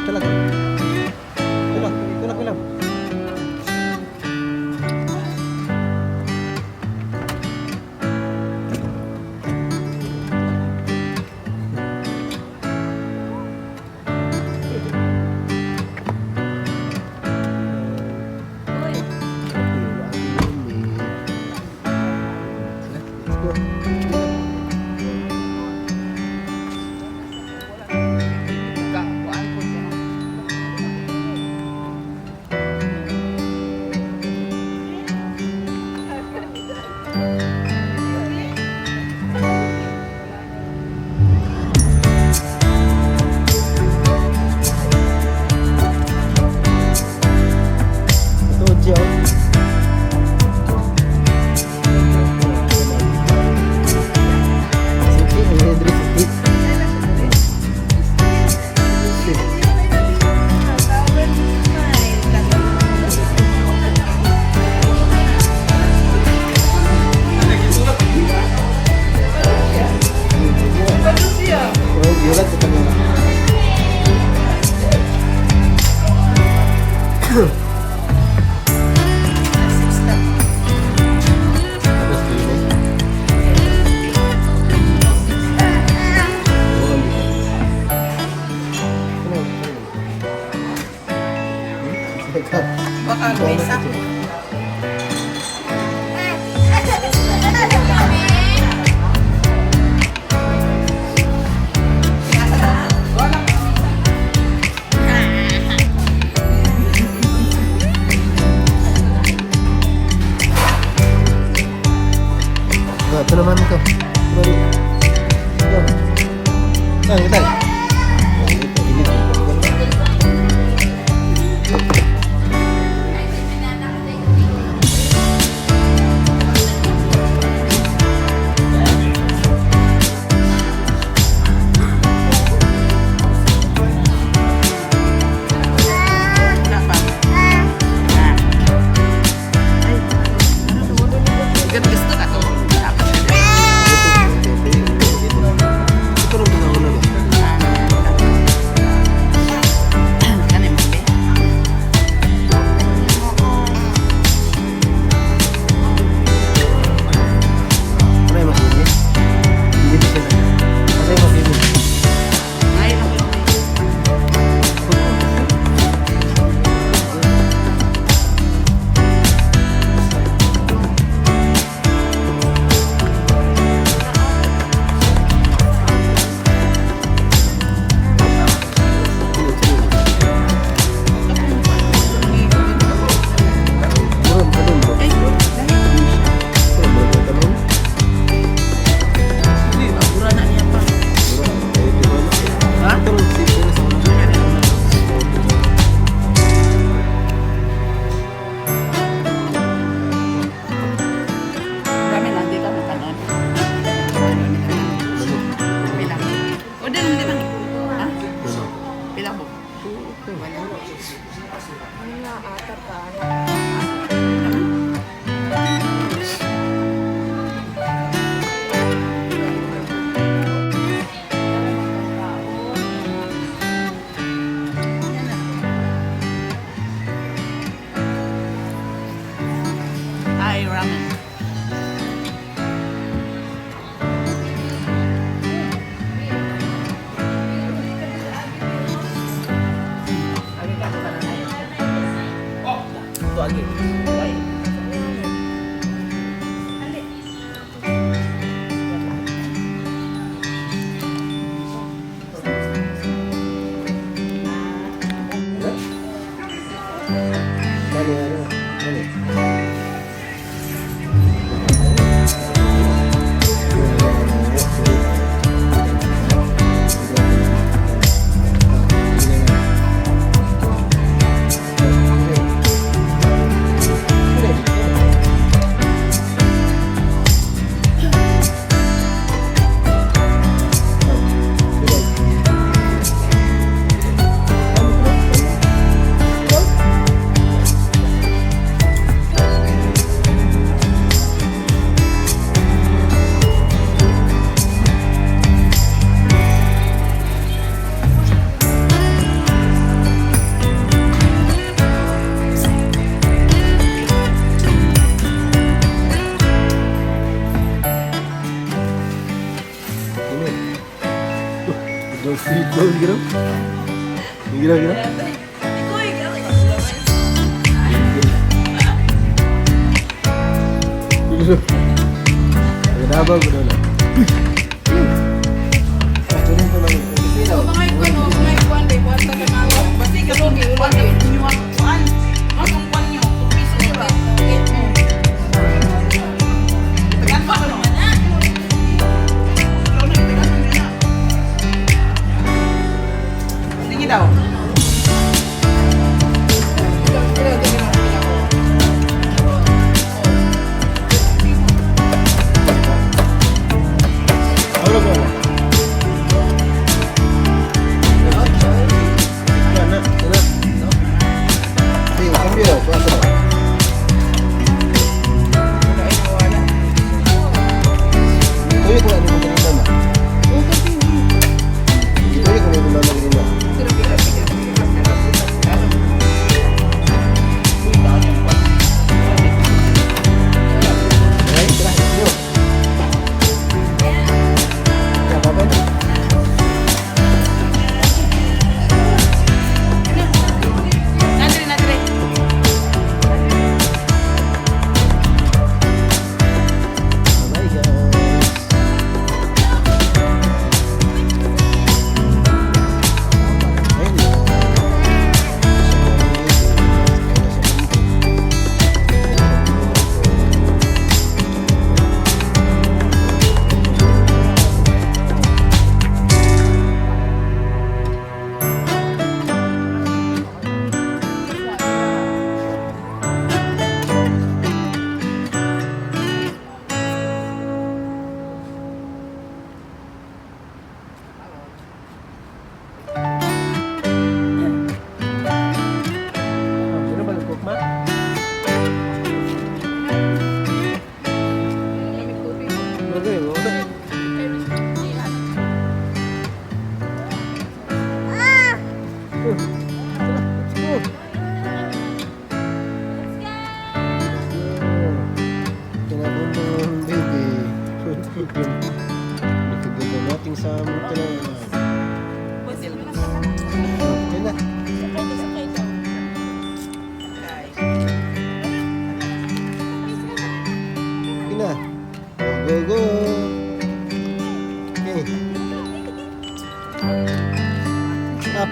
Tulak. Tulak, tulak, tulak. Uy. Let's go. Ka, kuan po siya. Ito, Jiao. Sige, Henry, sige. Sige. Oh, giulat sa kanila. Tapos dili. Oh, ang bigat. Ano? Ano? Teka. Baka mesa. Ah, ito naman ito. Ito rin. Ito. Ah, ito. Ah, ito, init. Ito. Wala pa. Ah. Ay, ano to? Gusto ka to. Dapat ka. Ito rin pinakauna ba? Ano mo, be? Ano yung mas ini? Hindi sila. Kasi mas ini. Ay, no. Bro, ano bro? Ay, dahil ito siya. Bro, bro, tanong. Hindi, mura na niya pa. Bro, eh, di ba? Ha? Ito rin, sila sa una. Kami lang, di ka makanon. Pila. O, di naman, di ba? Ha? Ano? Pila ko. Wala. Nga ata ka. Ay, ramen. Ito again. Ay. Ano? Ano, ano? Ano? Go, sige raw. Sige raw, sige raw. Sige raw. Nagdabag ko daw na. Ah, tuloy ko lang. Mga ikon, mga ikon, may buwata ka na ako. Basta ikaw, Ulogi, ulogi. inyo ang kuan. Ang kuan nyo, piso diba? Tagan pa no? Ikaw na, tagan mo na. Sige daw. Wala ko. Na, na, na. Sige, cambio. Kuha ko na. Tuyo ko na ni mo kanina na. Tuyo ko na ni mama kanina. Right, tara, let's go. Yeah, bye-bye. Nandre, nandre. Bye, guys. Ayun. Sino ba nag-cook, ma? Okay, okay. Let's go. Kinabundong baby. Nakaganda nating sa mga. Okay na. Okay na. Go, go, go. Okay. Up.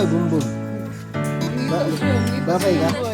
Sa bumbong. Ba babay ka?